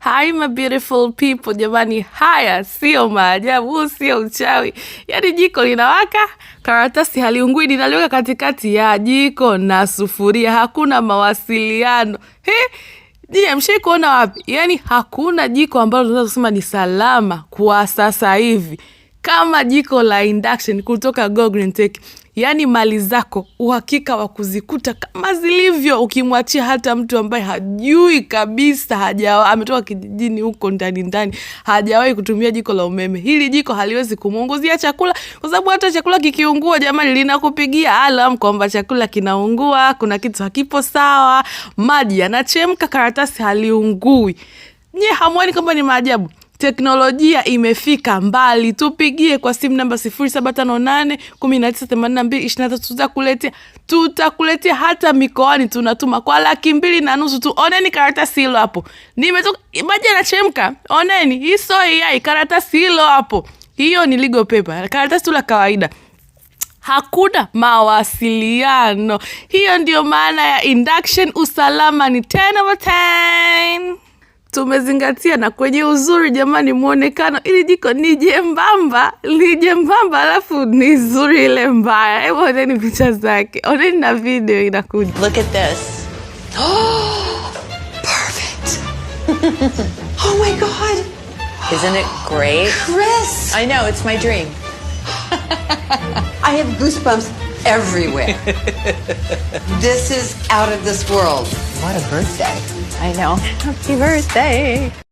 Hi my beautiful people, jamani, haya sio maajabu, huu sio uchawi. Yaani jiko linawaka, karatasi haliungui, linaliweka katikati ya jiko na sufuria, hakuna mawasiliano. He, je, mshai kuona wapi? Yaani hakuna jiko ambalo tunaweza kusema ni salama kwa sasa hivi kama jiko la induction kutoka Go Green Tech. Yaani mali zako uhakika wa kuzikuta kama zilivyo, ukimwachia hata mtu ambaye hajui kabisa, hajawa ametoka kijijini huko ndani ndani, hajawahi kutumia jiko la umeme, hili jiko haliwezi kumuunguzia chakula, kwa sababu hata chakula kikiungua, jamani, linakupigia alarm kwamba chakula kinaungua, kuna kitu hakipo sawa, maji yanachemka, karatasi haliungui. Nye hamuoni kwamba ni maajabu? Teknolojia imefika mbali. Tupigie kwa simu namba 0758 1982 23, tutakuletea hata mikoani tunatuma kwa 250,000 tu. Oneni karatasi hilo hapo, nimetoka maji yanachemka. Oneni hii sio AI, karatasi hilo hapo, hiyo ni legal paper, karatasi tu la kawaida, hakuna mawasiliano. Hiyo ndiyo maana ya induction. Usalama ni 10 over 10. Tumezingatia na kwenye uzuri jamani, mwonekano, ili jiko ni jembamba, ni jembamba alafu ni zuri ile mbaya. Hebu oneni picha zake, oneni na video inakuja. Look at this. Perfect. Oh my God. Isn't it great? Chris. I know, it's my dream. I have goosebumps everywhere. This is out of this world. What a birthday. I know. Happy birthday.